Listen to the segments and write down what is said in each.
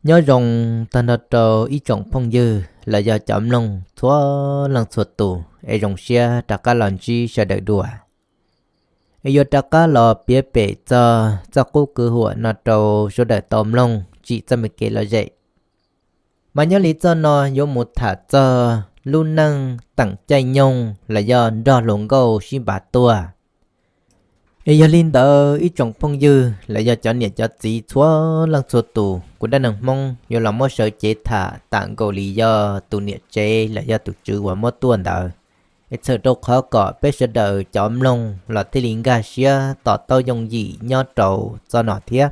Nyob zoo tag nrho rau ib tsoom phooj ywg los yog cov mloog txhua leej txhua tus es zoo siab rov qab los ntsib sawv daws dua. Es yuav rov qab los piav pem txog txoj qub kwv huam no rau sawv daws tau mloog tsim txoj me kev lom zem. Mas nyob li txoj no yuav mus tham txog lub neej teem caij nyoog los yog nrog hluas nkauj sib npav tuaj. Es yog li ntawd ib tsoom phooj ywg los yog cov niam cov txiv txhua leej txhua tus, kuv dab neeg Hmoob yuav los muab sawv cev tham tam nkaus li yog tus niam tsev los yog tus tswv uas muab tuaj ntawd, es txhawm rau qhov kom peb sawv daws cov mloog los thiaj li nkag siab to taub yooj yim nyob rau txoj no thiab.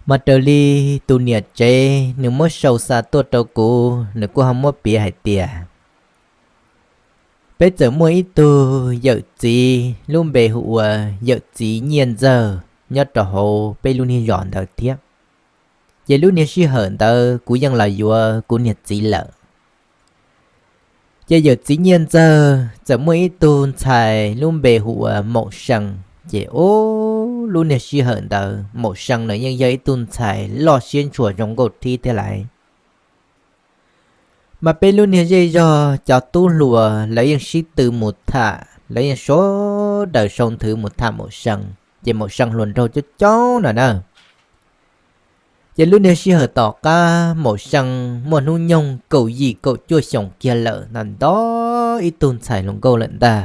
Mas raws li tus niam tsev nws muab sau xa tuaj rau kuv, nws kuj ho muab piav hais tias peb txawm muaj ib tug yawm txiv lub npe hu ua yawm txiv Nyiaj Ntxawg nyob rau hauv peb lub niag zos ntawd thiab. Ces lub niag sij hawm ntawd kuv yeej los yuav kuv niag txiv lawm. Ces yawm txiv Nyiaj Ntxawg txawm muaj ib tug ntxhais lub npe hu ua Maum See, ces ub lub niag sij hawm ntawd Maum See no yeej yog ib tug ntxhais loj siab ntshua zoo nkauj thib thiab lais. Mas peb lub niag zej zog cov tub hluas lawv yeej sib tw mus tham, lawv yeej sawv daws sau nthwv mus tham Maum See, ces Maum See hluas nraug coob coob no na. Ces lub niag sij hawm tom qab Maum See muaj hnub nyoog kaum yim kaum cuaj xyoos kiag lawm no, ntau ib tug ntxhais hluas nkauj lawm ntag.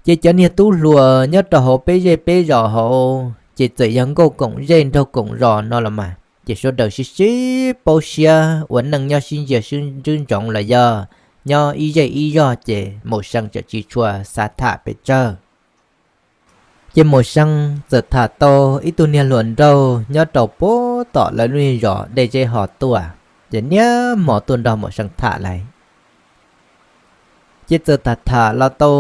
Ces cov niag tub hluas nyob rau hauv peb zej peb zos hauv ces txawm yog nkauj koom zej nraug koom zos no los mas, ces sawv daws sib sib paub siab ua neej nyob sib ntsia sib ntsib ntsoov los yog nyob ib zej ib zog ces Maum See txawm tsis tshua xav tham pes tsawg. Ces Maum See txawm tham tau ib tug niag hluas nraug nyob rau puag tom lawv lub niag zos Dej Zeb Ho tuaj, ces niaj hmo tuaj nrog Maum See tham lais. Ces txawm tham tham los tau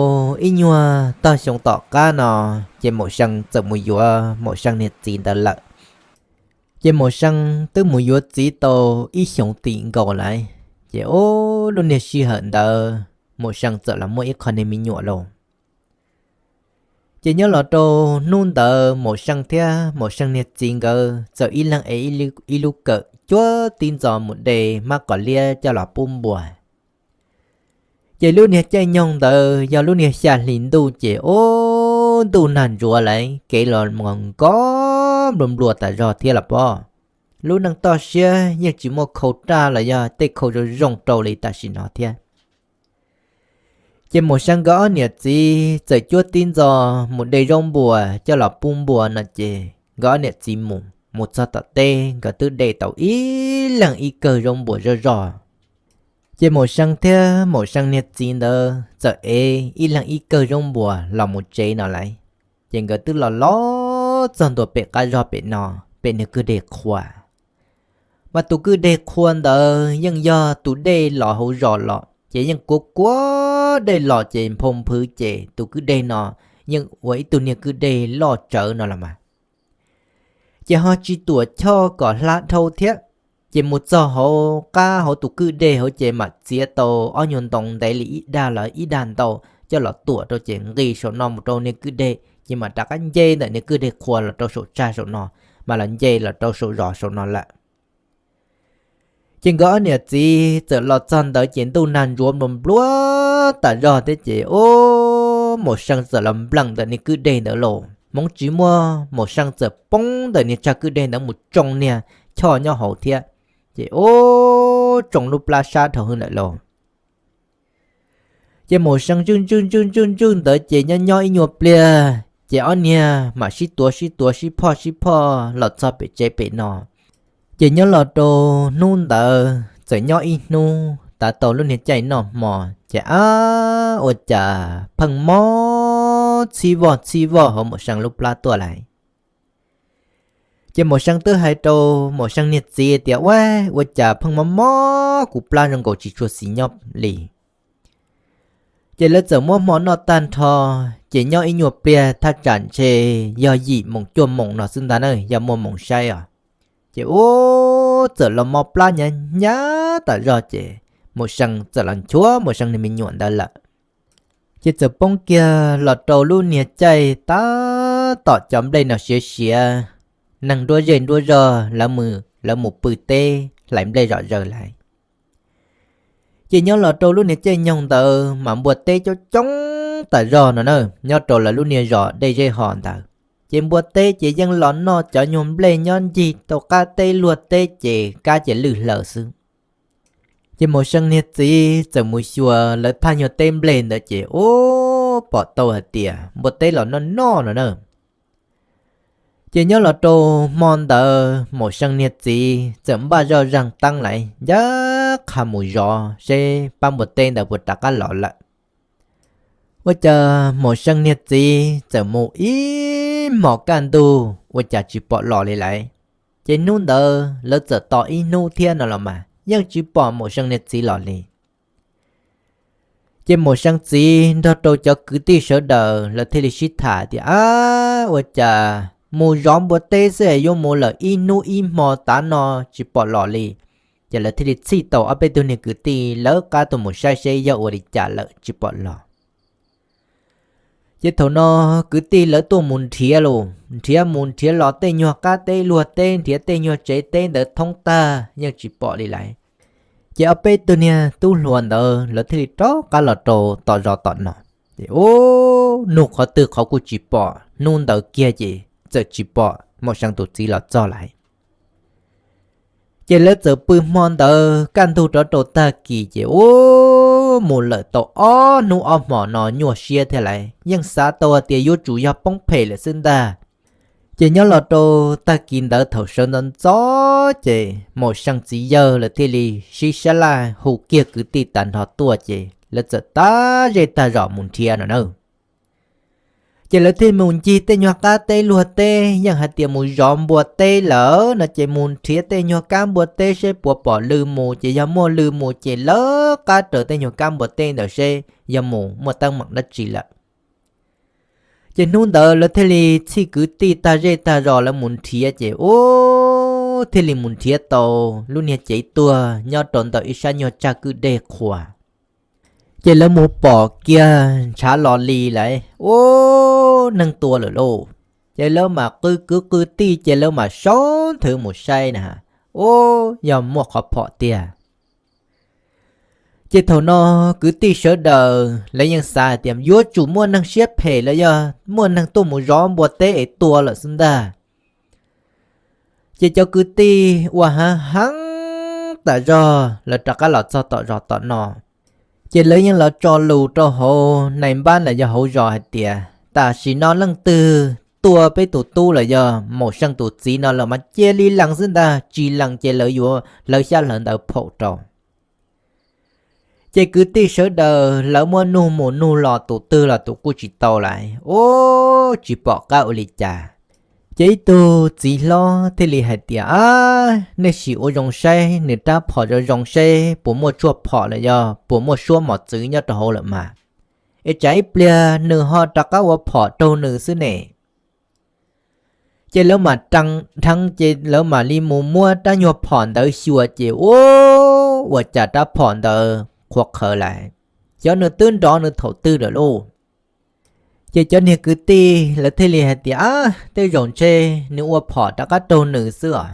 ib nyuag tog xyoo tom qab no, ces Maum See txawm mus yuav Maum See niag txiv ntawd lawm. Ces Maum See twb mus yuav txiv tau ib xyoos tim nkaus lawm, ces ub lub niag sij hawm ntawd Maum See txawm los muaj ib qho niag me nyuam lauj. Ces nyob los rau hnub ntawd Maum See thiab Maum See niag txiv nkawd txawm ib leeg ev ib lub kawm cuab tib ntxo mus de hmab qos liab coj los pub npua. Ces lub niag caij nyoog ntawd yog lub niag xya hlis ntuj ces ub ntuj nag ntsuav lawm, kev los mus nkos nplua nplua tas zog thiab los pob. Lub neej toj siab yeej tsis muaj khau raj los yog tej khau zoo zoo rau li tam sim no thiab. Ces Maum See nkawd ob niam txiv txawm cuab tib ntxo mus de zaub npua coj los pub npua no ces nkawd ob niam txiv mus, mus txog tom teb nkawd twb de tau ib leeg ib kawg zaub npua zoj zog. Ces Maum See thiab Maum See niag txiv ntawd txawm ev ib leeg ib kawg zaub npua los mus tsev no lawm. Ces nkawd twb los los txog ntua pem qab zog pem no, pem niag kwj deg qhua. Mas tus kwj deg qhua ntawd yeej yog tus dej los hauv zos los ces yeej kuav kuav dej los ces nphau nphwv ces tus kwj deg no yeej ua ib tug niag kwj deg loj tsawv no los mas. Ces ho tsis tuam choj kom hlab dhau thiab. Ces mus txog hauv qab hauv tus kwj deg hauv ces mam txiav tau ob nyuag ntoo ntev li ib dag los ib dag ntau coj los tuam rau ces nqis saum no mus rau niag kwj deg ces mam rov qab nce ntawm niag kwj deg qhua los rau saum tsag saum no, mas los nce los rau saum zos saum no lawm. Ces nkawd ob niam txiv txawm los txog ntawd ces ntuj nag ntsuav nplua nplua tas zog thiab ces ub Maum See txawm los npleem ntawm niag kwj deg ntawd lauj. Hmoov tsis muaj Maum See txawm poob ntawm niag tsag kwj deg ntawd mus tsoo niag choj nyob hauv thiab. Ces ub tsoo lub plab sab dhau hwv lawm lauj. Ces Maum See ntswj ntswj ntswj ntswj ntswj ntawd ces nyob nyob ib nyuag pliag ces ob niag mam sib tuav sib tuav sib phoj sib phoj los txog pem tsev pem no. Ces nyob los rau hnub ntawd txawm nyob ib hnub tav tau lub niag caij noj hmo, ces ab ua cas pheej mob txhib voj txhib voj hauv Maum See lub plab tuaj lawm. Ces Maum See twb hais rau Maum See niag txiv tias, Ua, ua cas pheej mob mob kuv plab zoo nkaus tsis tshua xis nyob li. Ces lawv txawm muab hmo noj tag nrho, ces nyob ib nyuag pliag thaj tsam ntshe yog yim moos cuaj moos no xwb ntag na, yog muaj moos saib os. Ces ub txawm los mob plab hnyav hnyav tas zog ces Maum See txawm los nchuav Maum See niag me nyuam ntawd lawm. Ces txawm poob kiag los rau lub niag caij tab tom cov nplej no siav siav, neeg nruab zej nruab zog lawv mus, lawv mus pw teb hlais nplej zom zaws lawm. Ces nyob los rau lub niag caij nyoog ntawd mas npua teb coob coob tas zog no na, nyob rau lawv lub niag zos Dej Zeb Ho ntawd. Ces npua teb ces yeej los noj cov nyuag nplej nyob ncig tau qab teb luag teb ces kab ces lwj hlaws xwb. Ces Maum See niag txiv txawm mus xyuas lawv thaj nyuag teb nplej ntawd ces ub, pom tau hais tias npua teb los noj noj no na. Ces nyob los rau hmo ntawd Maum See niag txiv txawm npaj zoj zeeg teeb lawm ncaj qha mus zov seb pab npua teb ntawd puas rov qab los lawm. Ua cas Maum See niag txiv txawm mus ib hmos kaj ntug ua cas tsis pom los li lawm. Ces hnub ntawd lawv txawm tos ib hnub thiab no los mas yeej tsis pom Maum See niag txiv los li. Ces Maum See txiv nrog rau cov kwv tij sawv daws lawv thiaj li sib tham tias, ab, ua cas mus zov npua teb xwb es yuav mus lawm ib hnub ib hmo tav no tsis pom los li. Ces lawv thiaj li txhij tau ob peb tug niag kwv tij lawv qab tuaj mus saib seb yog ua li cas lawm tsis pom los. Ces thaum no kwv tij lawv tuaj mus nrhiav los nrhiav mus nrhiav los tej nyuag qab teb luag teb, nrhiav tej nyuag tsev teb ntawd thoob tag yeej tsis pom li lawm. Ces ob peb tug niag tub hluas ntawd lawv thiaj li rov qab los rau tom zos tom no. Ces ub, nug qhov twg qhov kuj tsis pom, hnub ntawd kiag ces txawm tsis pom Maum See tus txiv los txog lawm. Ces lawv txawm pw hmo ntawd kaj ntug rov rau tag kis ces ub, mus lawm tau ob hnub ob hmos no nyuaj siab thiab lawm, yeej xav tau hais tias yuav tsum yog poob phem lawm xwb ntag. Ces nyob los rau tag kis ntawd thaum sawv ntxov ntxov ces Maum See txiv yawg lawv thiaj li sib sab laj hu kiag kwv tij tag nrho tuaj ces lawv txawm tag zej tag zos mus nrhiav no na. Ces lawv thiaj mus ncig tej nyuag qab teb luag teb, yeej hais tias mus zov npua teb lawm no ces mus nrhiav tej nyuag kab npua teb seb puas pom lw mus, ces yog muaj lw mus ces lawv qab raws tej nyuag kab npua teb ntawd seb yog mus muaj teeb meem dab tsi lawm. Ces hnub ntawd lawv thiaj li txhij kwv tij tag zej tag zos lawv mus nrhiav ces ub, thiaj li mus nrhiav tau lub niag cev tuag nyob rau ntawm ib sab nyuag tsag kwj dej qhuas. Ces lawv mus pom kiag ntshav los li lawm, ub, neeg tua lawm lauj. Ces lawv mam qw kwv qw tij ces lawv mam sau nthwv mus saib na, ub, yog muaj qhov phom tiag. Ces thaum no kwv tij sawv daws lawv yeej xav hais tias yuav tsum muaj neeg siab phem los yog muaj neeg tuaj mus zov npua teb es tua lawm xwb ntag. Ces cov kwv tij ua heev heev tas zog lawv rov qab los txog tom zos tom no. Ces lawv yeej los tso lus rau hauv nais npab los yog hauv zos hais tias tam sim no leej twg tua peb tus tub los yog Maum See tus txiv no lawm mas cia li lees xwb ntag, tsis lees ces lawv yuav hlawv xyab hlawv ntawv phaum rau. Ces kwv tij sawv daws lawv muab nug mus nug los tus twg los tus kuj tsis tau lawm, ub, tsis pom qab ua li cas. Ces ib tug txiv hlob thiaj li hais tias, ab, nej sim ua zoo saib nws rab phom zoo zoo seb puas muaj tshuaj phom los yog puas muaj suab mos txwv nyob rau hauv lawm mas, es tsam ib pliag nws ho rov qab ua phom raug nws xwb ne. Ces lawv mam dheev ces lawv mam li mus muab rab nyuag phom ntawd xyuas ces ub, ua cas rab phom ntawd qhuav qhawv lawm, xyov nws twb nrov nws thaum twg lawm lauj. Ces cov niag kwv tij lawv thiaj li hais tias, ab, tej zaum ntshe nws ua phom rov qab raug nws xwb os.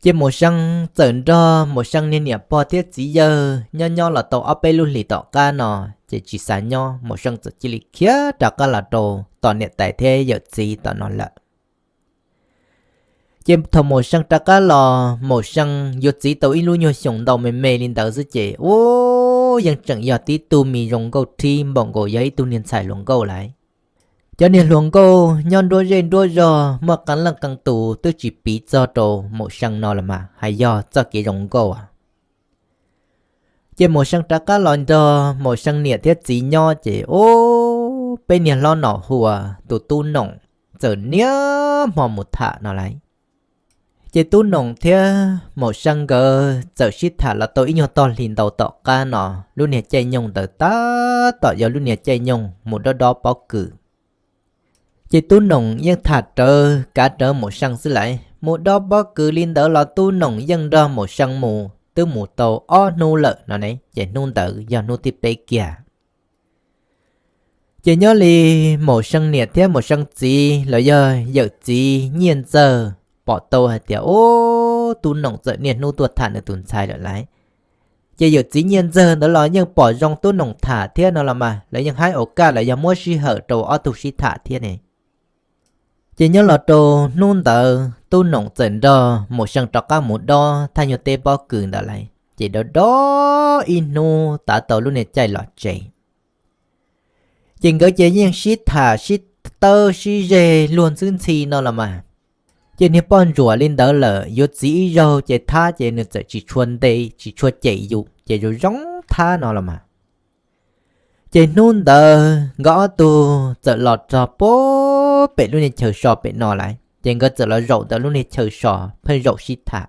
Ces Maum See txawm nrog Maum See niag niam pog thiab txiv yawg nyob nyob los tau ob peb lub hlis tom qab no, ces tsis xav nyob, Maum See txawm cia li khiav rov qab los rau tom niam tais thiab yawm txiv tom no lawm. Ces thaum Maum See rov qab los, Maum See yuav txiv tau ib lub nyuag xyoos ntau me me li ntawd xwb ces ub, yeej tseem yog tib tug me zoo nkauj rhib npaum nkaus yog ib tug niag ntxhais hluas nkauj lawm. Cov niag hluas nkauj nyob nruab zej nruab zog muaj qee leej qee tus twb tsis piv txog rau Maum See no los mas hais yog txoj kev zoo nkauj. Ces Maum See rov qab los nrog Maum See niam thiab txiv nyob ces ub, peb niag hlob Nom Huas tus tub Noom txawm niaj hmo mus tham no lawm. Ces tub Noom thiab Maum See nkawd txawm sib tham los tau ib nyuag tog hlis ntau tom qab no, lub niag caij nyoog ntawd tab tom yog lub niag caij nyoog mus dob dob pob kws. Ces tub Noom yeej tham rawv kav rawv Maum See xwb lawm, mus dob pob kws li ntawd los tub Noom yeej nrog Maum See mus twb mus tau ob hnub lawm no ne, ces hnub ntawd yog hnub thib peb kiag. Ces nyob li Maum See niam thiab Maum See txiv los yog yawm txiv Nyiaj Ntxawg pom tau hais tias, ub, Tub Noom txawm niaj hnub tuaj tham nws tus ntxhais lawm lauj. Ces yawm txiv Nyiaj Ntxawg ntawd los yeej pom zoo Tub Noom tham thiab no los mas, lawv yeej haib ua kaj los yog muab sij hawm rau ob tug sib tham thiab ne. Ces nyob los rau hnub ntawd Tub Noom txawm nrog Maum See rov qab mus dob thaj nyuag teb pob kws ntawd lauj, ces dob dob ib hnub tav tau lub niag caij los tsev. Ces nkawd ces yeej sib tham sib tawb sib zeg luag ntxwb ntxhi no los mas. Ces niag poj ntsuam li ntawd lawm yuav txiv ib zaug ces thab ces nws txawm tsis tshua nte tsis tshua cem yus ces zoo zoo thab no los mas. Ces hnub ntawd nkawd ob tug txawm los txog pem lub niag chaw so pem no lauj, ces nkawd txawm los zaum ntawm lub niag chaw so pheej zaum sib tham.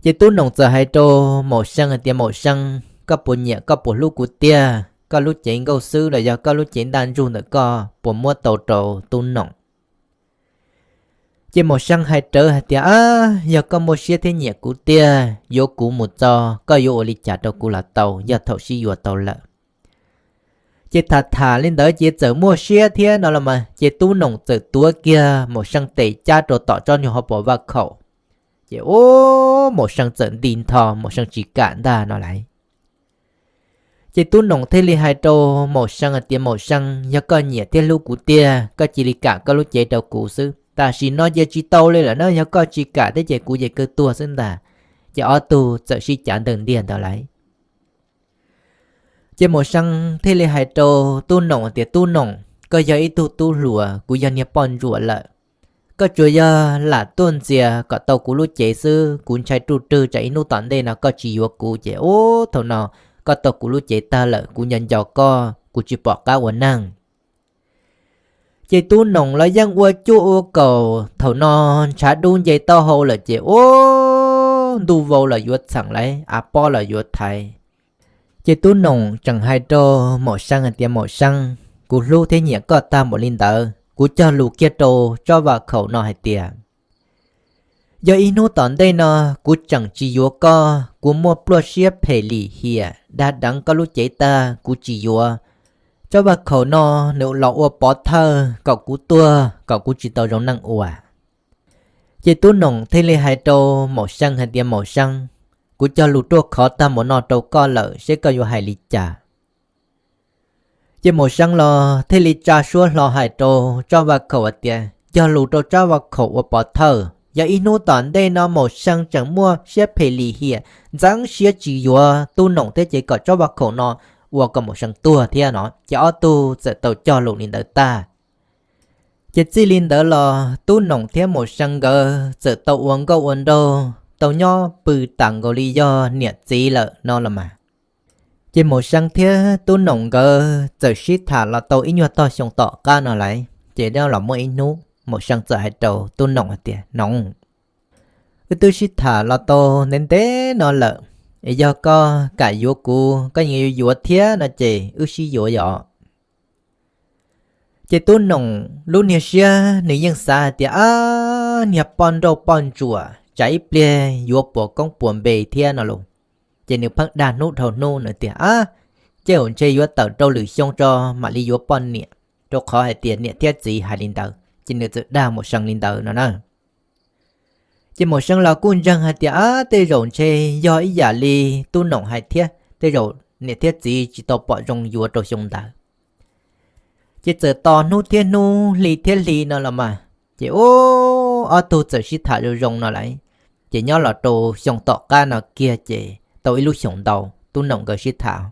Ces Tub Noom txawm hais rau Maum See hais tias, Maum See, koj puas nyiam koj puas hlub kuv tiag? Koj lub cev nkauj xwb los yog koj lub cev ntaj ntsug ntawm koj puas muab tau rau Tub Noom? Ces Maum See hais rawv hais tias, ab, yog koj muaj siab thiab nyiam kuv tiag, yuav kuv mus txog koj yuav ua li cas rau kuv los tau yog thaum sib yuav tau lawm. Ces tham tham li ntawd ces txawm muaj siab thiab no los mas, ces Tub Noom txawm tuav kiag Maum See tes cab rau tom tsob nyuag hauv paus vaj khaum. Ces ub, Maum See txawm nti ntho, Maum See tsis kam ntag no lauj. Ces Tub Noom thiaj li hais rau Maum See hais tias, Maum See, yog koj nyiam thiab hlub kuv tiag, koj cia li kam koj lub cev rau kuv xwb. Tam sim no ces tsis tau li lawm na, yog koj tsis kam thiab ces kuv ces kawg tuag xwb ntag. Ces ob tug txawm sib cav ntawg ntiag ntawd lauj. Ces Maum See thiaj li hais rau Tub Noom tias, Tub Noom, koj yog ib tug tub hluas, kuv yog niag poj ntsuam lawm. Koj tsuas yog lam tuaj ntxias kom tau kuv lub cev xwb, kuv ntshai ruj rwg tsam ib hnub tom ntej no koj tsis yuav kuv ces ub thaum no koj tau kuv lub cev tag lawm kuv nco nco koj, kuv tsis pom qab ua neeg. Ces Tub Noom los yeej ua cuaj ua kaum, thaum no ntshav dub nce taub hau lawm ces ub, ntuj vau los yuav txheem lauj, av pob los yuav thaiv. Ces Tub Noom tseem hais rau Maum See hais tias, Maum See, kuv hlub thiab nyiam koj tag npaum li ntawd, kuv cog lus kiag rau tsob vaj khaum no hais tias, yog ib hnub tom ntej no kuv tseem tsis yuav koj, kuv muaj pluaj siab phem lim hiam dag deev koj lub cev tag kuv tsis yuav, tsob vaj khaum no nws los ua pov thawj kom kuv tuag kom kuv tsis tau zoo neej ua. Ces Tub Noom thiaj li hais rau Maum See hais tias, Maum See, kuv cog lus ruaj khov tag npaum no rau koj lawm seb koj yuav hais li cas. Ces Maum See los thiaj li tsa suab hlo hais rau tsob vaj khaum hais tias, cog lus rau tsob vaj khaum ua pov thawj, yog ib hnub tom ntej no Maum See tseem muaj siab phem lim hiam ntxeev siab tsis yuav Tub Noom thiab ces kom tsob vaj khaum no ua kom Maum See tuag thiab no. Ces ob tug txawm tau cog lus li ntawd tag. Ces txij li ntawd los Tub Noom thiab Maum See nkawd txawm tau ua nkauj ua nraug tau nyob pw tas nkaus li yog niam txiv lawm no los mas. Ces Maum See thiab Tub Noom nkawd txawm sib tham los tau ib nyuag tog xyoo tom qab no lauj, ces nyob los muaj ib hnub Maum See txawm hais rau Tub Noom hais tias, Noom, wb twb sib tham los tau ntev ntev no lawm, es yog koj kam yuav kuv, koj yeej yuav yuav thiab no ces wb sib yuav yom. Ces Tub Noom lub niag siab nws yeej xav hais tias, ab, niag poj nrauj poj ntsuam tsam ib pliag yuav puas koob puas npe thiab no los. Ces nws pheej dag hnub dhau hnub nws tias, ab, tej zaum ntshe yuav tawm rau lwm xyoo tso mam li yuav poj niam, rau qhov hais tias niam thiab txiv hais li ntawd ces nws txawm dag Maum See li ntawd no na. Ces Maum See los kuj ntseeg hais tias, ab, tej zaum ntshe yog ib yam li Tub Noom hais thiab, tej zaum niam thiab txiv tsis tau pom zoo yuav rau xyoo ntawd. Ces txawm tos hnub thiab hnub hli thiab hli no los mas, ces ub, ob tug txawm sib tham zoo zoo no lauj. Ces nyob los rau xyoo tom qab no kiag ces tau ib lub xyoos ntau Tub Noom nkawd sib tham.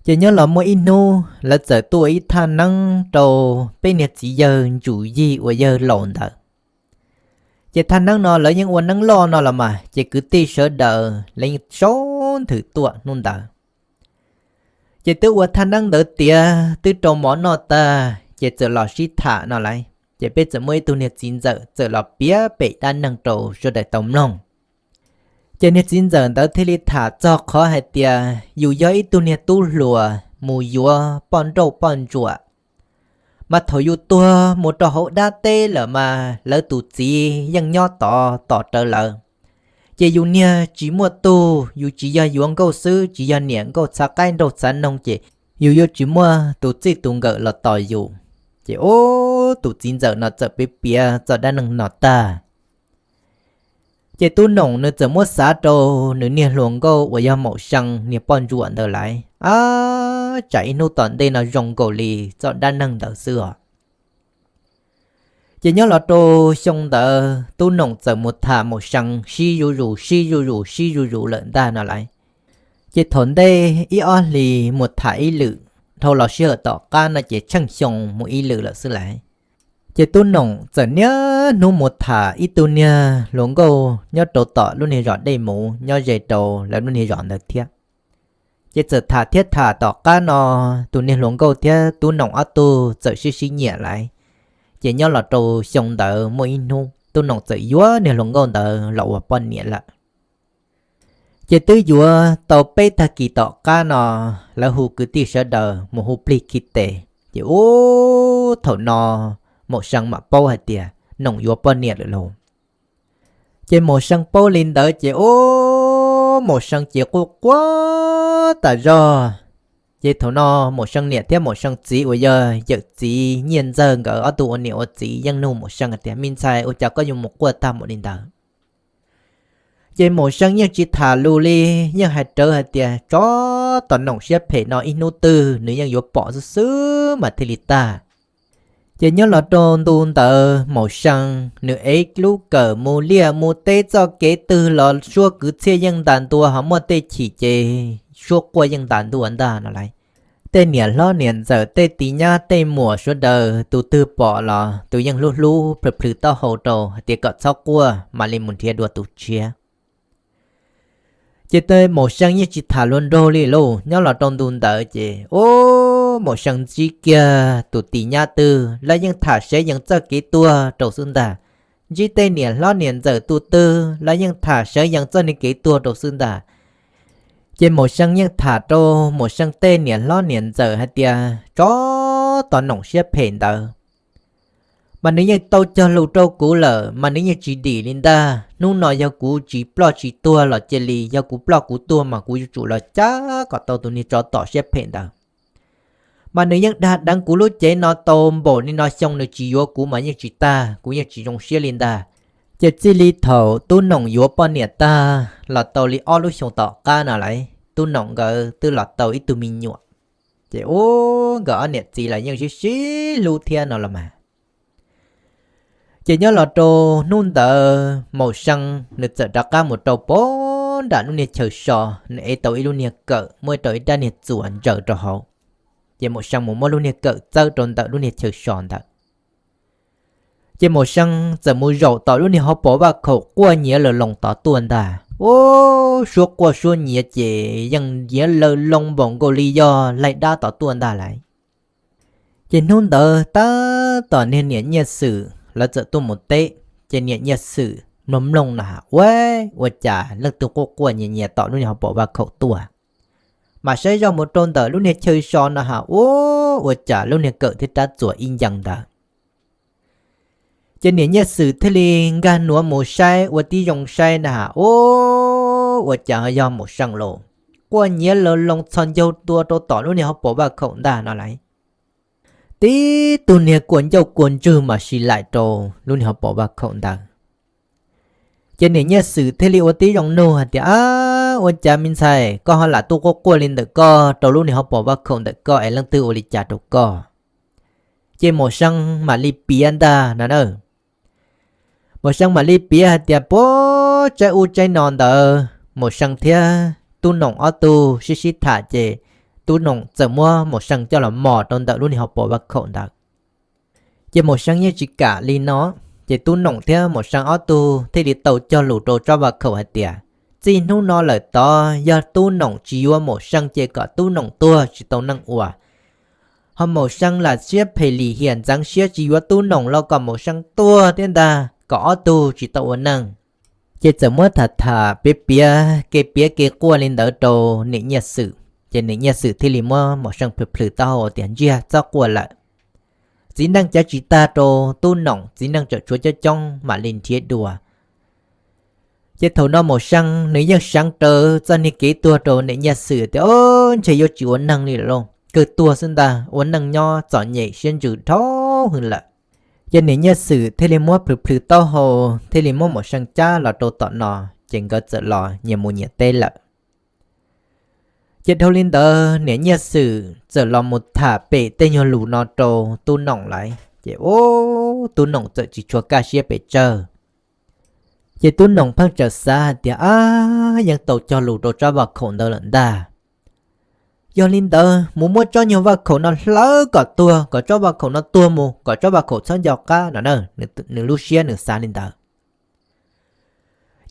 Ces nyob los muaj ib hnub lawv txawm tuaj ua ib thaj neeb rau peb niag txiv yawg ntsum yig uas yawg laus ntawd. Ces thaj neeb no lawv yeej ua neeb loj no los mas, ces kwv tij sawv daws lawv yeej sawv nthwv tuaj hnub ntawd. Ces twb ua thaj neeb ntawd tiav twb rau mov noj tag, ces txawm los sib tham no lauj. Ces peb txawm muaj ib tug niag txiv ntxawm txawm los piav pem dab neeg rau sawv daws tau mloog. Ces niag txiv ntxawm ntawd thiaj li tham txog qhov hais tias yus yog ib tug niag tub hluas mus yuav poj nrauj poj ntsuam, mas thaum yus tuag mus rau hauv dab teb lawm mas lawv tus txiv yeej nyob tod tos rawv lawv. Ces yus niag tsis muaj tug, yus tsis yog yuav nkauj xwb, tsis yog niam nkauj txhav qaib nraug txhav noog, ces yus yuav tsis muaj tus txij tus nkawm los tos yus. Ces ub, tus txiv ntxawm no txawm piav piav txoj dab neeg no tag, ces Tub Noom nws txawm muab xav rau nws niag hluas nkauj uas yog Maum See niag poj ntsuam ntawd lawm, ab, tsam ib hnub tom ntej no zoo nkaus li txoj dab neeg ntawd xwb os. Ces nyob los rau xyoo ntawd Tub Noom txawm mus tham Maum See sib zuj zus sib zuj zus sib zuj zus lawm ntag no lawm. Ces thaum ntej ib ob hlis mus tham ib lwm, dhau los sij hawm tom qab no ces tsheej xyoo mus ib lwm lawm xwb lawm. Ces Tub Noom txawm niaj hnub mus tham ib tug niag hluas nkauj nyob rau tom lub niag zos Dej Muv nyob ze rau lawv lub niag zos ntawd thiab. Ces txawm tham thiab tham tom qab no, tus niag hluas nkauj thiab Tub Noom ob tug txawm sib sib nyiam lawm. Ces nyob los rau xyoo ntawd muaj ib hnub Tub Noom txawm yuav niag hluas nkauj ntawd los ua poj niam lawm. Ces twb yuav tau peb tag kis tom qab no, lawv hu kwv tij sawv daws mus hu plig khi tes. Ces ub, thaum no Maum See mam paub hais tias Noom yuav poj niam lawm lauj. Ces Maum See paub li ntawd ces ub, Maum See ces quaj quaj tas zog. Ces thaum no Maum See niam thiab Maum See txiv uas yog yawm txiv Nyiaj Ntxawg nkawd ob tug ua niam ua txiv yeej nug Maum See tias, Me ntxhais, ua cas koj yuav mus quaj tag npaum li ntawd? Ces Maum See yeej tsis tham lus li, yeej hais rawv hais tias, Tsov tom Noom siab phem no ib hnub twg nws yeej yuav pom xwb xwb mas thiaj li tag. Ces nyob los rau ntu ntawd Maum See nws ev lub kawm mus liaj mus teb txoj kev twg los suab kwv txhiaj yeej ntas ntua, ho muaj tej chim ces suab quaj yeej ntas ntua ntag no lawm. Tej niam hlob niam ntxawm tej tij nyab tej muam sawv daws tus twg pom los tus yeej hlub hlub plhws plhws taub hau rau hais tias kom txhob quaj mam li mus nrhiav dua tus tshiab. Ces tej Maum See yeej tsis tham hluas nraug li lauj, nyob los rau ntu ntawd ces ub, Maum See ntsib kiag tus tij nyab twg los yeej tham sawv yees txoj kev tuag rau xwb ntag. Ntsib tej niam hlob niam ntxawm tus twg los yeej tham sawv yees txoj niag kev tuag rau xwb ntag. Ces Maum See yeej tham rau Maum See tej niam hlob niam ntxawm hais tias, Tsov tom Noom siab phem ntawd, mas nws yeej tau cog lus rau kuv lawm mas nws yeej tsis dim li ntag. Hnub no yog kuv tsis ploj tsis tuag los cia li, yog kuv ploj kuv tuag mas kuv yuav tsum los cab kom tau tus niag tsov tom siab phem ntawd. Mas nws yeej dag deev kuv lub cev no tau npaum li no xyoo nws tsis yuav kuv mas yeej tsis tag, kuv yeej tsis zoo siab li ntag. Ces txij li thaum Tub Noom yuav poj niam tag los tau li ob lub xyoo tom qab no lawm, Tub Noom nkawd twb los tau ib tug me nyuam. Ces ub, nkawd ob niam txiv los yeej sib sib hlub thiab no los mas. Ces nyob los rau hnub ntawd Maum See nws txawm rov qab mus rau pem nram lub niag chaw so, nws ev tau ib lub niag kawm muaj rau ib rab niag txuas ntsaws rau hauv. Ces Maum See mus muab lub niag kawm txawb rau ntawm lub niag chaw so ntawd. Ces Maum See txawm mus zaum tom lub niag hauv paus vaj khaum quaj nyiav lawv loos tod tuaj ntag. Ub, suab quaj suab nyiav ces yeej nyiav lawv loos npaum nkaus li yog laig dab tod tuaj ntag lawm. Ces hnub ntawd tab tom niag niam Nyiaj Xwm lawv txawm tuaj mus teb, ces niam Nyiaj Xwm mloog mloog no has, Ua, ua cas leej twg quaj quaj nyiav nyiav tom lub niag hauv paus vaj khaum tuaj? Mas saib zoj mus rau ntawm lub niag chaw so no has, Ub, ua cas lub niag kawm thiab rab txuas ib ncees ntawd? Ces niam Nyiaj Xwm thiaj li nkag nuav mus saib ua tib zoo saib na has, Ub, ua cas ho yog Maum See lauj? Quaj nyiav lawv loos txhos ncaug tua rau tom lub niag hauv paus vaj khaum ntag no lawm. Tib tug niag kua ncauj kua ntswg mas si laim rau lub niag hauv paus vaj khaum ntawd. Ces niam Nyiaj Xwm thiaj li ua tib zoo nug hais tias, Ab, ua cas me ntxhais koj ho lam tuaj quaj quaj li ntawm koj rau lub niag hauv paus vaj khaum ntawm koj es leej twg ua li cas rau koj? Ces Maum See mam li piav ntag no na. Maum See mam li piav hais tias puag tsaib ub tsaib no ntawd Maum See thiab Tub Noom ob tug sib sib tham ces Tub Noom txawm muab Maum See coj los mos rau ntawm lub niag hauv paus vaj khaum ntawd. Ces Maum See yeej tsis kam li no, ces Tub Noom thiab Maum See ob tug thiaj li tau cog lus rau tsob vaj khaum hais tias, txij hnub no lawm tod yog Tub Noom tsis yuav Maum See ces kom Tub Noom tuag tsis tau neeg ua. Ho Maum See lam siab phem lim hiam ntxeev siab tsis yuav Tub Noom los kom Maum See tuag thiab ntag, kom ob tug tsis tau ua neeg. Ces txawm muab tham tham piav piav kev piav kev quaj li ntawd rau niam Nyiaj Xwm, ces niam Nyiaj Xwm thiaj li muab Maum See plhws plhws taub hau tias, Ntsiag, txhob quaj lawm. Txiv neej cav tsis tag rau Tub Noom, txiv neej tseem tshuav coob coob mam li nrhiav dua. Ces thaum no Maum See nws yeej seev raws txoj niag kev tuag rau niam Nyiaj Xwm tias, Ob, ntshe yuav tsis ua neeg li lawm lauj. kawg tuag xwb ntag, ua neej nyob txom nyem siab ntsws dhau hwv lawm. Ces niam Nyiaj Xwm thiaj li muab plhws plhws taub hau, thiaj li muab Maum See cab los rau tom no, ces nkawd txawm los nyias mus nyias teb lawm. Ces dhau li ntawd niam Nyiaj Xwm txawm los mus tham pem tej nyuag lus no rau Tub Noom lawm, ces ub, Tub Noom txawm tsis tshua kaj siab pes tsawg. Ces Tub Noom pheej txawm xav hais tias, ab, yeej tau cog lus rau tsob vaj khaum ntawd lawm ntag. Yog li ntawd mus muab tsob nyuag vaj khaum no hlawv kom tuag, kom tsob vaj khaum no tuag mus, kom tsob vaj khaum txhob nco qab no na, nws lub siab nws xav li ntawd.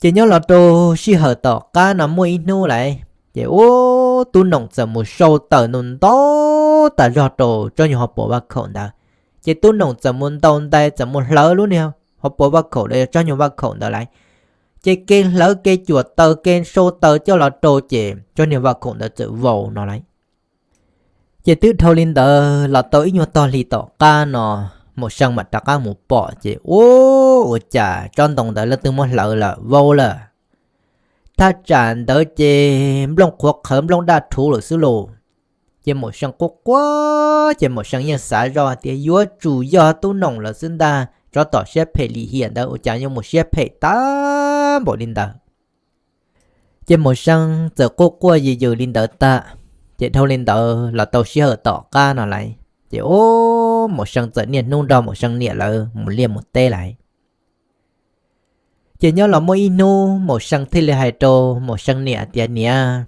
Ces nyob los rau sij hawm tom qab no muaj ib hnub lawm, ces ub, Tub Noom txawm mus sau taws ntau ntau tas zog rau tsob nyuag hauv paus vaj khaum ntawd. Ces Tub Noom txawm mus ntaus ntais, txawm mus hlawv lub niag hauv paus vaj khaum los yog tsob nyuag vaj khaum ntawd lawm. Ces kev hlawv kev cuam taws kev sau taws coj los rau ces tsob nyuag vaj khaum ntawd txawm vau no lawm. Ces twb dhau li ntawd los tau ib nyuag tog hli tom qab no, Maum See mam rov qab mus pom ces ub, ua cas tsob ntoo ntawd leej twg muab hlawv lawm, vau lawm. Thaj tsam ntawd ces nplooj qhuav qhawv nplooj daj rhuv lawm xwb lauj. Ces Maum See quaj quaj ces Maum See yeej xav zoj tias yuav tsum yog Tub Noom lawm xwb ntag, tsov tom siab phem lim hiam ntawd ua cas yuav mus siab phem tag npaum li ntawd. Ces Maum See txawm quaj quaj yws yws li ntawd tag, ces dhau li ntawd los tau sij hawm tom qab no lawm, ces ub, Maum See txawm niaj hnub nrog Maum See niam lawv mus liaj mus teb lawm. Ces nyob los muaj ib hnub Maum See thiaj li hais rau Maum See niam tias, niam,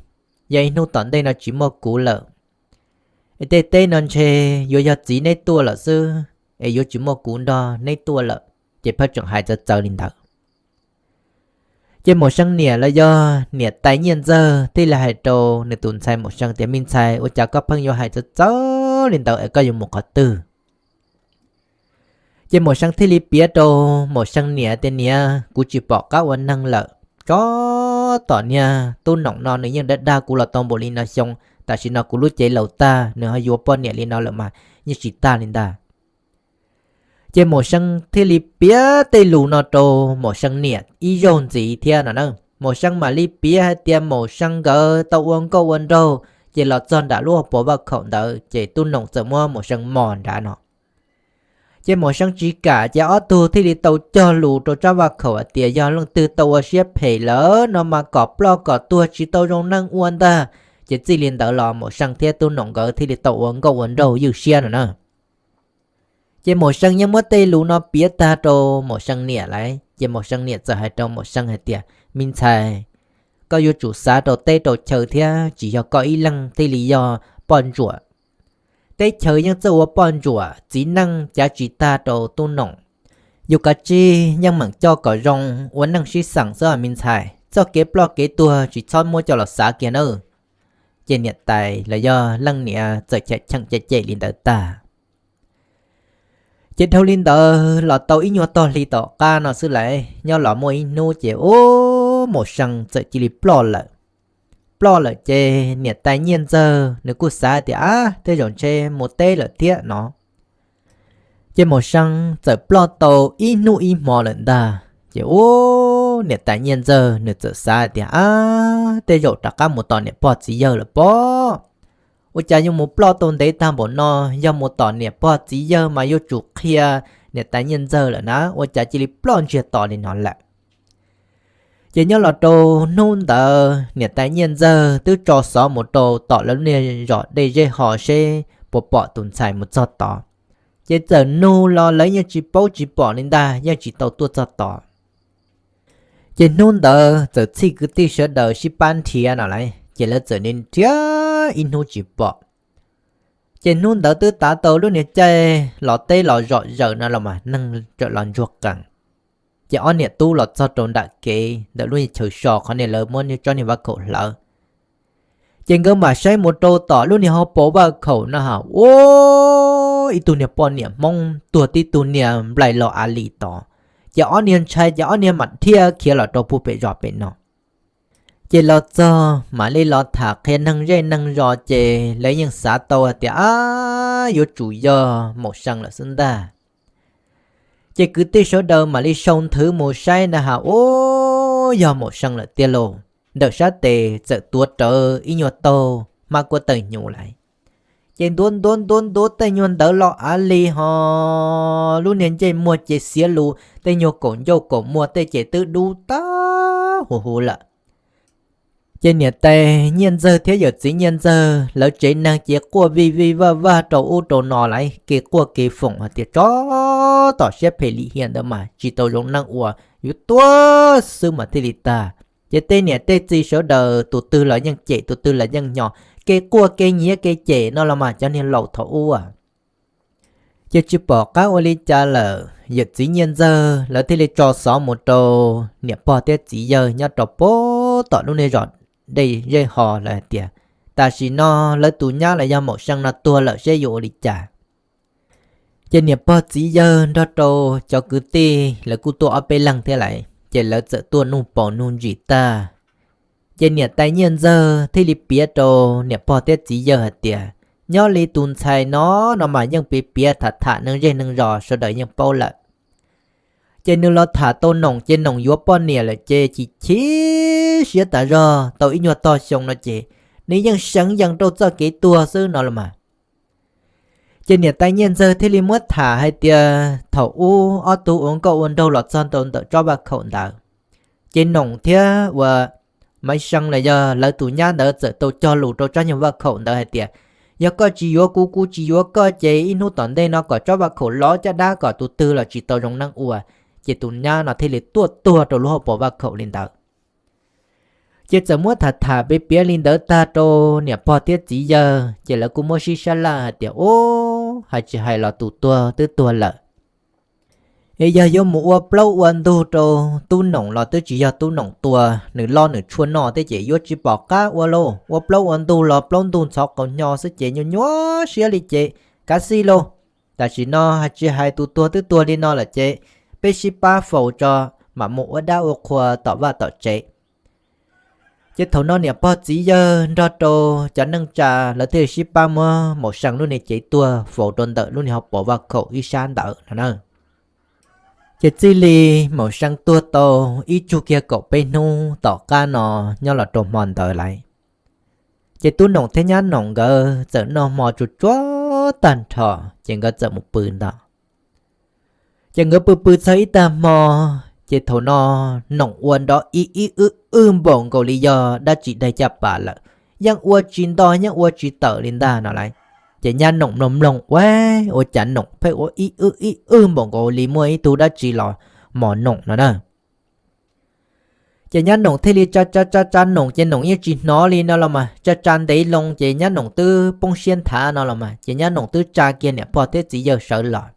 yog ib hnub tom ntej no tsis muaj kuv lawm, es tej teb no ntshe yuav yog txiv neb tuaj lawm xwb, es yuav tsis muaj kuv nrog neb tuaj lawm. Ces pheej tseem hais txawv txawv li ntawd. Ces Maum See niam los yog niam tais Nyiaj Ntxawg thiaj li hais rau nws tus ntxhais Maum See tias, me ntxhais, ua cas koj pheej yuav hais txawv txawv li ntawd es koj yuav mus qhov twg? Ces Maum See thiaj li piav rau Maum See niam tias, niam, kuv tsis pom qab ua neeg lawm, tsov tom niag Tub Noom no nws yeej dag dag kuv los tau npaum li no xyoo, tam sim no kuv lub cev laus tag nws ho yuav poj niam li no lawm mas yeej tsis tag li ntag. Ces Maum See thiaj li piav tej lus no rau Maum See niam ib zaug ntxiv thiab no na. Maum See mam li piav hais tias Maum See nkawd tau ua nkauj ua nraug, ces los txog nram lub hauv paus vaj khaum ntawd ces Tub Noom txawm muab Maum See mos nrad no. Ces Maum See tsis kam ces ob tug thiaj li tau cog lus rau tsob vaj khaum hais tias yog leej twg tau ua siab phem lawm no mas kom ploj kom tuag tsis tau zoo neeg ua ntag. Ces txij li ntawd los Maum See thiab Tub Noom nkawd thiaj li tau ua nkauj ua nraug ywj siab no na. Ces Maum See yeej muab tej lus no piav tag rau Maum See niam lawm, ces Maum See niam txawm hais rau Maum See hais tias, me ntxhais, koj yuav tsum xav rau teb rau chaw thiab, tsis yog koj ib leeg thiaj li yog poj ntsuam. Teb chaws yeej txawj ua poj ntsuam, txiv neej cav tsis tag rau Tub Noom. Yus kav tsij yeej meem coj kom zoo, ua neej sib xeem xwb me ntxhais, txoj kev ploj kev tuag tsis txhob muab coj los xav kiag nawb. Ces niam tais los yog leej niam txawm cheem cem cem li ntawd tag. Ces dhau li ntawd los tau ib nyuag tog hli tom qab no xwb lawm, nyob los muaj ib hnub ces ub, Maum See txawm cia li ploj lawm. Ploj lawm ces niam tais Nyiaj Ntxawg nws kuj xav tias, ab, tej zaum ntshe mus teb lawm thiab no. Ces Maum See txawm ploj tau ib hnub ib hmo lawm ntag, ces ub, niam tais Nyiaj Ntxawg nws txawm xav tias, ab, tej zaum rov qab mus tom niam pog txiv yawg lawm pob. Ua cas yuav mus ploj tau ntev tag npaum no, yog mus tom niam pog txiv yawg mas yuav tsum qhia niam tais Nyiaj Ntxawg lawm na, ua cas cia li ploj ntsiag to li no lawm. Ces nyob los rau hnub ntawd niam tais Nyiaj Ntxawg twb tso xov mus rau tom lawv lub niag zos Dej Zeb Ho seb puas pom tus ntxhais mus txog tod. Ces txawm nug los lawv yeej tsis paub tsis pom li ntag, yeej tsis tau tuaj txog tod. Ces hnub ntawd txawm txhij kwv tij sawv daws sib pab nrhiav no lawm, ces lawv txawm nrhiav ib hnub tsis pom. Ces hnub ntawd twb tav tau lub niag caij los teb los zom zaws no los mas neeg txawm los ntsuag qees. Ces ob niam tub los txog rau nram kev ntawm lub niag chaw so qhov niag lawv muab tsob niag vaj khaum hlawv. Ces nkawd mam saib mus rau tom lub niag hauv paus vaj khaum no ha, ua ib tug niag poj niam Hmoob tuag tib tug niag nplaim los a li tod. Ces ob niag ntshai ces ob niag mam dhia khiav los rau puag pem zos pem no. Ces los txog mam li los tham qhia neeg zej neeg zos ces lawv yeej xav tau hais tias, ab, yuav tsum yog Maum See lawm xwb ntag. Ces kwv tij sawv daws mam li sau nthwv mus saib na ha, ub, yog Maum See lawm tiag lauj. Ntawm sab tes txawm tuav rawv ib nyuag taug hmab kuab tawg hnyuv lawm. Ces ntuav ntuav ntuav ntuav tej nyuag ntawv los av li ho lub niag ntsej muag ces xiav lus, tej nyuag kaum ncauj kaum muag tej ces twb dub tag huv huv lawm. Ces niam tais Nyiaj Ntxawg thiab yawm txiv Nyiaj Ntxawg lawv tsev neeg ces quaj vij vij vaj vaj rau ub rau no lawm, kev quaj kev foom hais tias tsov tom siab phem lim hiam ntawd mas tsis tau zoo neej ua, yuav tuag xwb mas thiaj li tag. Ces tej niam tej txiv sawv daws tus twg los yeej cem tus twg los yeej hnyos, kev quaj kev nyiav kev cem no los mas cov niag laus thaum ub. Ces tsis pom qab ua li cas lawm, yawm txiv Nyiaj Ntxawg lawv thiaj li tso xov mus rau niam pog thiab txiv yawg nyob rau pem tom lub niag zos Dej Zej Ho lawm hais tias tam sim no lawv tus nyab los yog Maum See no tuag lawm seb yuav ua li cas. Ces niam pog txiv yawg nrog rau cov kwv tij lawv kuj tuaj ob peb leeg thiab lawm, ces lawv txawm tuaj nug paus nug ntsis tag. Ces niam tais Nyiaj Ntxawg thiaj li piav rau niam pog thiab txiv yawg hais tias nyob li tus ntxhais no no mas yeej piav piav tham tham neeg zej neeg zos sawv daws yeej paub lawm. Ces nws los tham tau Noom ces Noom yuav poj niam lawm ces chim chim siab tas zog, tau ib nyuag tog xyoo no ces nws yeej seev yees rau txoj kev tuag xwb no los mas. Ces niam tais Nyiaj Ntxawg thiaj li muab tham hais tias thaum ub ob tug ua nkauj ua nraug los txog rau ntawm tsob vaj khaum ntawd, ces Noom thiab uas Maiv See los yog lawv tus nyab ntawd txawm tau cog lus rau tsob nyuag vaj khaum ntawd hais tias yog koj tsis yuav kuv, kuv tsis yuav koj ces ib hnub tom ntej no kom tsob vaj khaum lov caj dab kom tus twg los tsis tau zoo neej ua. Ces tus nyab no thiaj li tuaj tuag rau lub hauv paus vaj khaum li ntawd. Ces txawm muab tham tham piav piav li ntawd tag rau niam pog thiab txiv yawg ces lawv kuj muab sib sab laj hais tias ub, hais tsis hais los tus tuag twb tuag lawm, es yog yuav mus ua plaub ua ntug rau tub Noom los twb tsis yog tub Noom tua, nws loj nws tshuaj noj thiab ces yuav tsis pom qab ua lauj, ua plaub ua ntug los plaub ntug ntxhov qaus hnyo xwb ces nyuaj nyuaj siab li ces kav xij lauj. Tam sim no hais tsis hais tus tuag twb tuag li no lawm ces peb sib pab faus tso mam mus ua dab ua qhua tom vaj tom tsev. Ces thaum no niam pog txiv yawg nrog rau cov neej tsa lawv thiaj sib pab muab Maum See lub niag cev tuag faus rau ntawm lub niag hauv paus vaj khaum ib sab ntawd no na. Ces txij li Maum See tuag tau ib tsug kiag kaum peb hnub tom qab no nyob los rau hmo ntawd lawm, ces tub Noom thiab nyab Noom nkawd txawm noj hmo tsuag tsuag tag nrho ces nkawd txawm mus pw ntag. Ces nkawd pw pw txog ib tag hmo, ces thaum no Noom ua nrov ib ib wb wb npaum nkaus li yog dab tsi daig caj pas lawm, yeej ua tsis nto yeej ua tsis tawm li ntag no lauj. Ces nyab Noom mloog mloog ua, ua cas Noom pheej ua ib wb ib wb npaum nkaus li muaj ib tug dab tsi los mos Noom no na. Ces nyab Noom thiaj li tsa tsa tsa tsa Noom ces Noom yeej tsis hnov li no los mas, tsa tsa ntev loo ces nyab Noom twb poob siab nthav no los mas, ces nyab Noom twb tsa kiag niam pog thiab txiv yawg sawv los.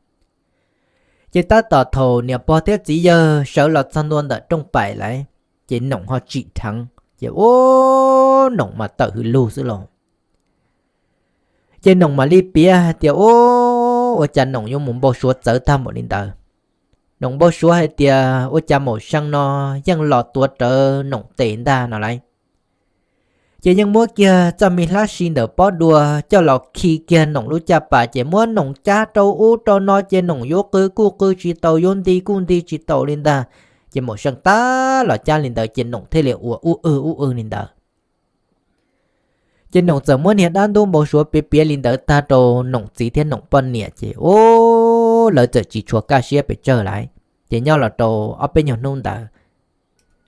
Ces tab tom thaum niam pog thiab txiv yawg sawv los txog ntua ntawm rooj paim lawm, ces Noom ho tsim dheev ces ub, Noom mas tawm hws lug xwb los. Ces Noom mam li piav hais tias ub, ua cas Noom yuav mus npau suav txawv tag npaum li ntawd. Noom npau suav hais tias ua cas Maum See no yeej los tuav rawv Noom tes ntag no lauj. Ces yeej muab kiag txoj me hlab si ntawm pob dua coj los khi kiag Noom lub caj pas ces muab Noom cab rau ub rau no ces Noom yuav qw kuj qw tsis tau, yuav nti kuj nti tsis tau li ntag. Ces Maum See tab los cab li ntawd ces Noom thiaj li ua ub wb ub wb li ntawd. Ces Noom txawm muab niag dab ntub npau suav piav piav li ntawd tag rau Noom txiv thiab Noom poj niam ces ub, lawv txawm tsis tshua kaj siab pes tsawg lawm. Ces nyob los rau ob peb nyuag hnub ntawd,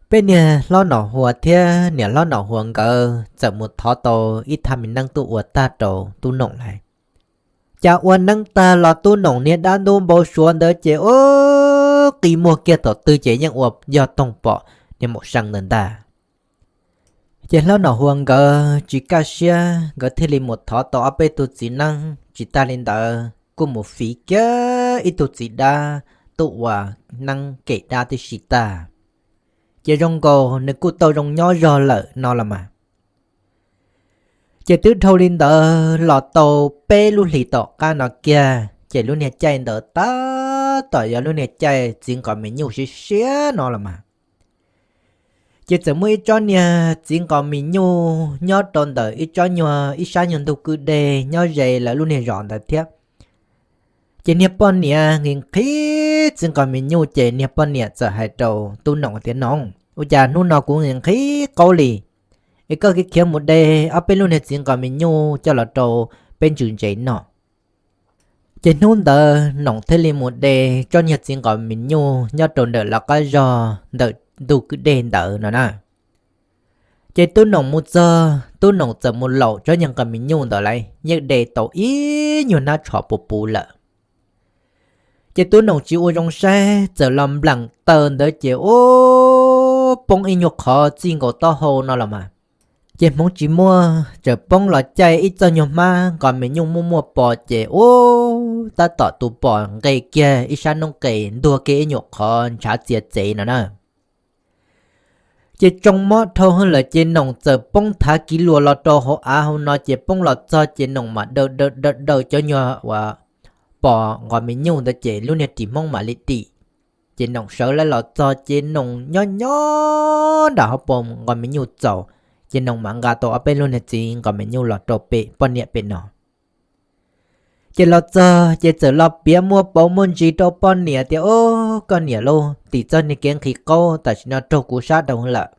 peb niag hlob Nom Huas thiab niam hlob Nom Huas nkawd txawm mus thov tau ib thaj me neeb tuaj ua tag rau tub Noom lawm. Cas ua neeb tag los tub Noom niag dab ntub npau suav ntawd ces ub, qi muag kiag thaum twg ces yeej ua yog toog pom niag Maum See ntawd ntag. Ces hlob Nom Huas nkawd tsis kaj siab, nkawd thiaj li mus thov tau ob peb tug txiv neeb, tsis tag li ntawd kuj mus fiv kiag ib tug txiv dab tuaj ua neeb kem dab tib si tag. Ces zoo nkaus nws kuj tau zoo nyob zog lawm no los mas. Ces twb dhau li ntawd los tau peb lub hlis tom qab no kiag ces lub niag caij ntawd tab tom yog lub niag caij txiv nqos me nyuj siab siab no los mas. Ces txawm muaj ib tsob niag txiv nqos me nyuj nyob rau ntawm ib tsob nyuag ib sab nyuag ntug kwj deg nyob ze lawv lub niag zos ntawd thiab. Ces niag poj niam nqhis nqhis txiv nqos me nyuj ces niag poj niam txawm hais rau tub Noom tias, Noom, ua cas hnub no kuv nqhis nqhis qaub li, es koj khiav khiav mus de ob peb lub niag txiv nqos me nyuj coj los rau peb ntsws ntsev noj. Ces hnub ntawd Noom thiaj li mus de tsob niag txiv nqos mis nyuj nyob rau ntawm lawv qab zog ntawm ntug kwj deg ntawd no na. Ces Tub Noom mus txog, Tub Noom txawm mus laum tsob niag nqos mis nyuj ntawd lawm, yeej de tau ib nyuag hnab tsho puv puv lawm. Ces Tub Noom tsis ua zoo saib, txawm los nplam taw ntawd ces ua poob ib nyuag qhov txij nkaus taub hau no los mas. Ces hmoov tsis muaj, txawm poob los caij ib txoj nyuag hmab nqos mis nyuj muaj muaj pos ces ua tab tom tus pos nqes kiag ib sab noob qes ntuag kiag ib nyuag qhov ntshav txiav txev no na. Ces tsoo mob dhau hwv lawm ces Noom txawm poob thav kiv luas los rau hauv av hauv no ces poob los txog ces Noom mam daws daws daws daws cov nyuag uas pos nqos mis nyuj ntawd ces lub niag ris hmoob mam li dim. Ces Noom sawv lawv los txog ces Noom nyob nyob nram hauv paus nqos mis nyuj txaus, ces Noom mam nqa tau ob peb lub niag txiv nqos mis nyuj los rau pem poj niam pem no. Ces los txog ces txawm los piav muaj pauv muaj ntsis rau poj niam tias, Au, koj niam lauj, tim txoj niag kev nqhis qaub tam sim no raug kuv sab dhau lawm.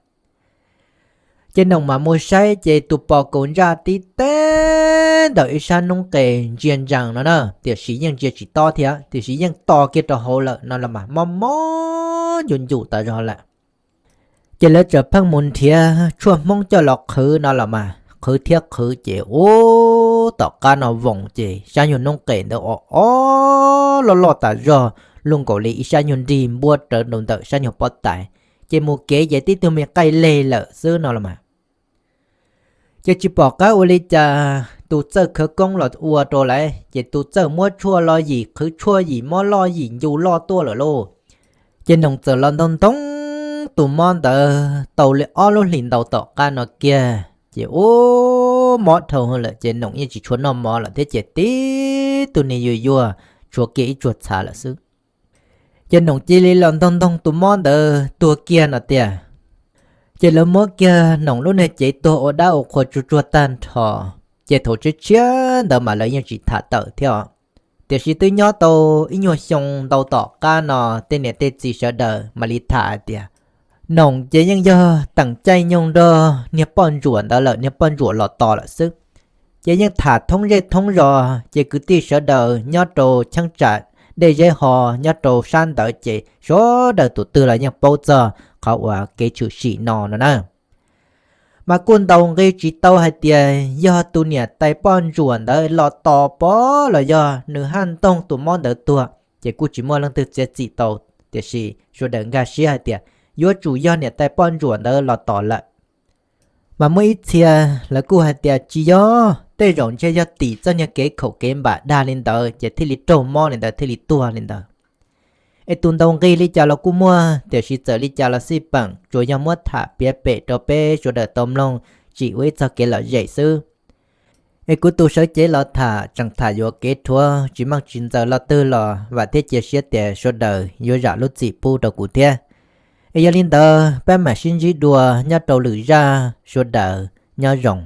Ces Noom mam mus saib ces tus pos kaus ntsaj tib teb ntawm ib sab noob qes ntsia ntsees no na, tiam sis yeej ntsia tsis tob thiab, tiam sis yeej to kiag rau hauv lawm no los mas mob mob ncu ncu tas zog lawm. Ces lawv txawm pheej mus nrhiav tshuaj hmoob coj los qhwv no los mas qhwv thiab qhwv ces ua tom qab no voos ces sab nyuag noob qes ntawd o o loj loj tas zog, luaj nkaus li ib sab nyuag nrig npuab rawv rau ntawm sab nyuag pob tais. Ces mus kev ces tib tug me qaij leg lawm xwb no los mas. Ces tsis pom qab ua li cas, tus txawj khawv koob los ua rau lawm ces tus txawj muab tshuaj los yim, qhwv tshuaj yim, mob loj yim ncu loj tuaj lawm lauj. Ces Noom txawm los ntog ntoo tus mob ntawd tau li ob lub hlis ntau tom qab no kiag ces ua mob dhau lawm ces Noom yeej tsis tshua noj mov lawm thiab ces tib tug niag yuag yuag tshuav kiag ib tsuag txha lawm xwb. Ces Noom cia li los ntog ntoo tus mob ntawd tuag kiag no tiag. Ces lawv muab kiag Noom lub niag cev tuag ua dab ua qhua tsuag tsuag tag nrho, ces thaum tshiab tshiab ntawd mas lawv yeej tsis tham tawm thiab os. Tiam sis twb nyob tau ib nyuag xyoo ntau tom qab no tej niam tej txiv sawv daws mam li tham hais tias, Noom ces yeej yog teem caij nyoog nrog niag poj ntsuam ntawd lawm, niag poj ntsuam los tos lawm xwb. Ces yeej tham thoob zej thoob zos ces kwv tij sawv daws nyob rau cheeb tsam dej zeb ho nyob rau sab ntawd ces sawv daws tus twg los yeej paub txog qhov uas kev tshwm sim no no na. Mas kuj ntaus nqi tsis tau hais tias yog tus niam tais poj ntsuam ntawd los tos pov los yog nws haj ntoog tus mob ntawd tuag ces kuj tsis muaj leej twg txiav txim tau. Tiam sis sawv daws nkag siab hais tias yuav tsum yog niam tais poj ntsuam ntawd los tos lawm. Mas muaj ib txhia lawv kuj hais tias tsis yog, tej zaum ntshe yog tim txoj niag kev khaum kev npam dag li ntawd ces thiaj li raug mob li ntawd thiaj li tuag li ntawd. Es tus ntaus nqi li cas los kuj muaj, tiam sis txawm li cas los xij peem tsuas yog muab tham piav pem rau peb sawv daws tau mloog tsim ua ib txoj kev lom zem xwb. Es kuv tus sawv cev los tham tseem tham yuav kev rhuav tsis meej tsis ntxaws lo twg los vam thiab cia siab tias sawv daws yuav zam lub txim pub rau kuv thiab. Es yog li ntawd peb mam sib ntsib dua nyob rau lwm zaj, sawv daws nyob zoo.